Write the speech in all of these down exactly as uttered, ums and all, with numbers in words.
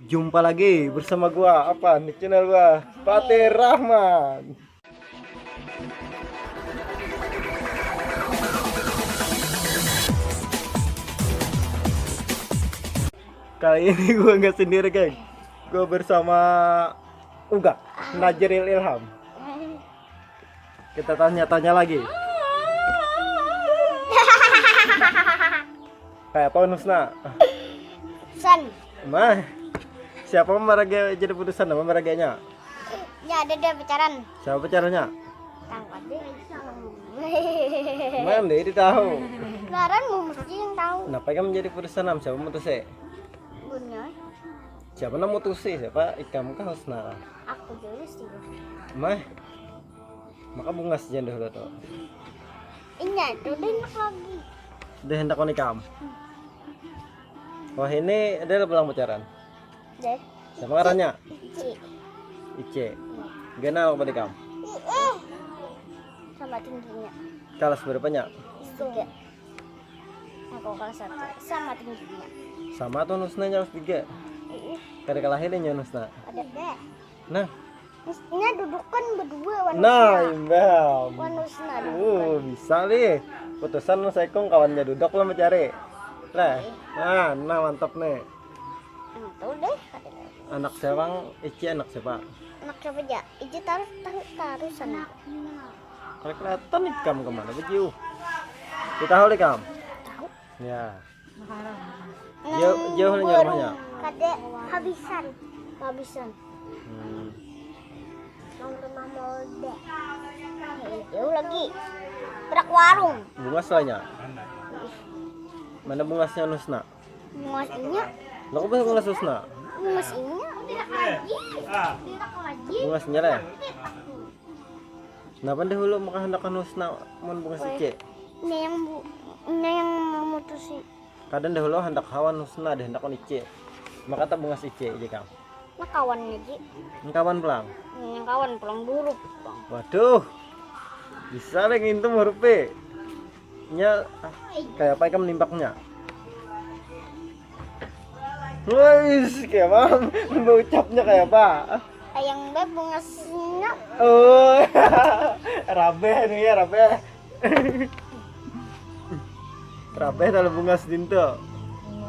Jumpa lagi bersama gua, apa nih, channel gua, Fatih Rahman. Kali ini gua nggak sendiri, geng. Gua bersama Uga, Najril Ilham. Kita tanya-tanya lagi. Kayak apa Nusna? San. Mah, siapa maraga jadi putusan nama maraganya? Ya ada deh pacaran. Siapa pacarnya? Tangkap deh. Mana deh tahu. Laran mau mesti yang tahu. Kenapa kamu jadi putusan nam? Siapa mutus eh? Bunyi. Siapa nam mutusi? Siapa ikam kah Husna? Aku dulu sih. Mah, maka bungas jangan dulu tuh. Iya, itu deh enak lagi. Deh hendak nikam. Wah ini ada pulang pacaran. Deh, Siapa ngarannya? Ici. Ice. Gana apa di kam? Ih, sama tingginya. Kelas berapanya? Tiga. Aku kelas satu. Sama tingginya. Sama tuh Nusna kelas tiga. Ih, Kada kalahin ya Nusna. Ada deh. Nah, Mestinya duduk kan berdua wan nah Husna. imbang. Wan Husna duduk Uh, kan. Bisa nih. Putusan saya kong kawannya duduk lah mencari. Lah, nah, nah mantap nih. Hmm, tuh deh. Anak siapa? Ici anak siapa? Anak siapa aja? Ici taruh taruh taruh sana. Kalau kelihatan ikam kemana bejiu? Kita holi kam. Tahu. Ya. Nang Jauh- jauh lah baru rumahnya? Kada habisan. Habisan. Hmm. Nang rumah Molde. Eh, jauh lagi. Berak warung. Bungas lahnya. Mana bungasnya Nusna? Bungas inya. Lo kok bungas Nusna? Bungas inya. Bungasnya lah. Kenapa dahulu maka hendak Nusna mun bungas Ice? Ini yang bu, ini yang memutusi. Kadang dahulu hendak hawan Nusna deh hendak Ice. Maka tak bungas Ice aja kang. Nah kawannya ji. Ini kawan pulang. Ini yang kawan pulang buruk bang. Waduh. Bisa lagi itu huruf P. Nya ah, kayak apa ikam nimbaknya? Wais, kayak apa? Mengucapnya kayak apa? Ayang beb bungasnya. Oh, rabeh nih ya rabeh. Rabeh kalau bungas dinto.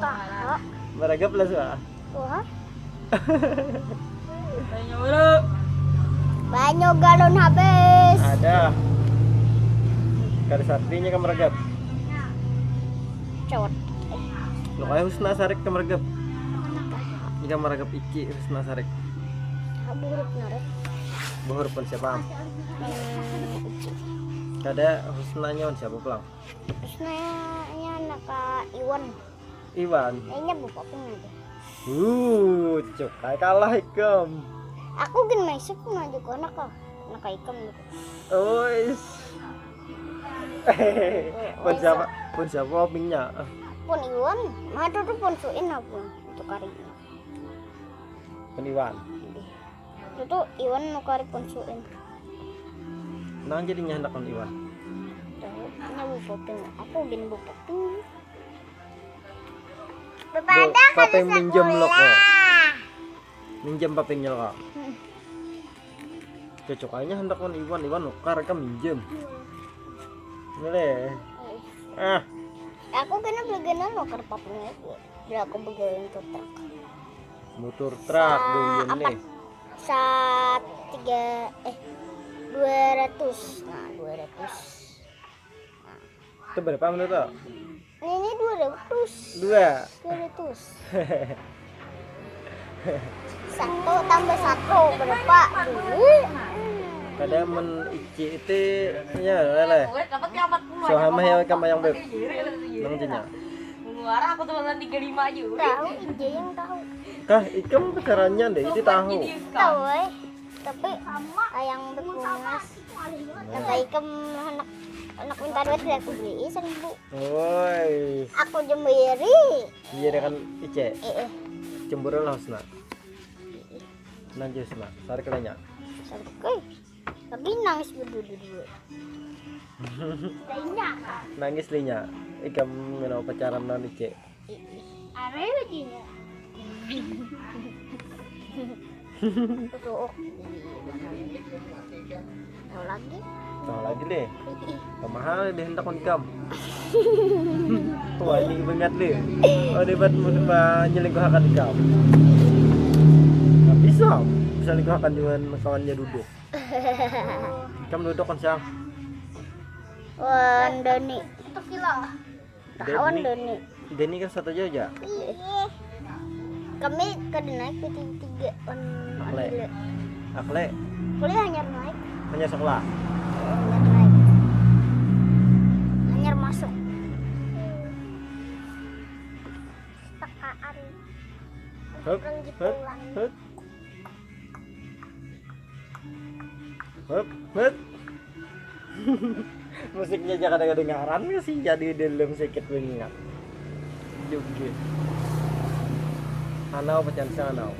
Tahu. Meragap lah suah. Wah. Banyu galon habis. Ada. Kada sartinya kameragap. Cowok. Lo kayak Husna sarik kameragap. Ini kameragap iki Husna sarik. Buruk narik. Buhur pun siapa? Hmm, Kada Husna nyawan siapa pulang? Terus nanya anak Iwan. Iwan. Kayaknya bapak pun aja. Uh, cukai kalah ikam. Aku gin masuk pun aja ke anak kah. Anak ikam gitu. Ois. Pun siapa? Pun siapa opingnya? Pun Iwan, mah tuh pun suin apa? Itu kari. Pun Iwan. Itu Iwan nukari pun suin. Nang jadinya hendak pun Iwan. Tahu, ini bu poping. Aku gin bu poping. Bapak ada kada paping minjem lo kok. Minjem papingnya lo kok. Cocok aja hendak pun Iwan, Iwan nukar kan minjem. Boleh. Ah, Aku kena belagenan lo kerpapnya itu. Bila aku belagenan tutrak. Mutur truk dulu Sa- nih. Sa tiga eh dua ratus. Nah, dua ratus. Itu berapa menurut lo? Ini dua ratus. Dua. Dua ratus. Satu tambah satu berapa? Dua. Kada men ici itu ya lah. Sohama ya ikam yang beb. Nang cinya. Muara aku tuh tiga lima aja udah. Tahu aja yang tahu. Kah ikam pacarannya deh itu tahu. Tahu eh. Tapi ayang beb bungas. Nah, ikam anak anak minta duit ya aku beli seribu. Woi. Aku jembiri. Iya dengan Ice. Eh, eh. Cemburu lah Husna. Nah Husna, sarik lainnya. Sampai lagi nangis berdua-dua. Lainnya. Nangis linya. Ikam ngena pacaran nan Ice. Are lagi ya. Tutup. Tahu lagi. Tahu lagi deh. Pemahal deh hendak ikam. Wah, ini banget deh. Oh, debat mau nyelingkuhakan ikam. Nggak bisa. Bisa lingkuhakan dengan kawannya duduk. Ikam duduk kan siang. Wan Doni. Itu kilo. Kawan Doni. Doni kan satu aja. Iya. Kami kada naik P T tiga on. Akle. Akle. Kuliah hanya naik. Hanya sekolah. Hanya naik. Hanya masuk. Tekaan. Hup, hup, hup. Hup, hup. Musiknya aja kada kedengaran sih, jadi dalam sedikit banyak. Joget. Anau pacansa anau.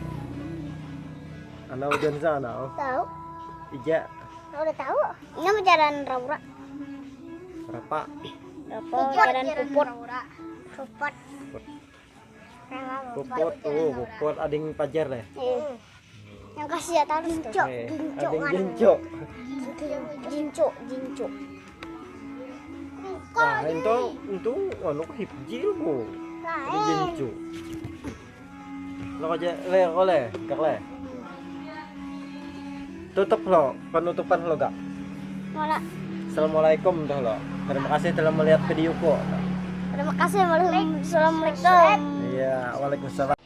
Anau dan sa anau. Tahu. Ija. Udah tahu. Ini pacaran Raura. Berapa? Berapa? Pacaran Puput. Puput. Puput, oh, Puput, ading pajar deh. Iya. Yang kasih ya tahu gincok, eh, gincok ading kan. Gincok. Gincok, gincok. Nah, itu itu anu hip jil bu. Lain. Gincok. Lo aja le, kau le, gak le. Tutup lo, penutupan lo gak. Mana? Assalamualaikum tuh lo. Terima kasih telah melihat videoku. Terima kasih. Assalamualaikum. Iya, waalaikumsalam.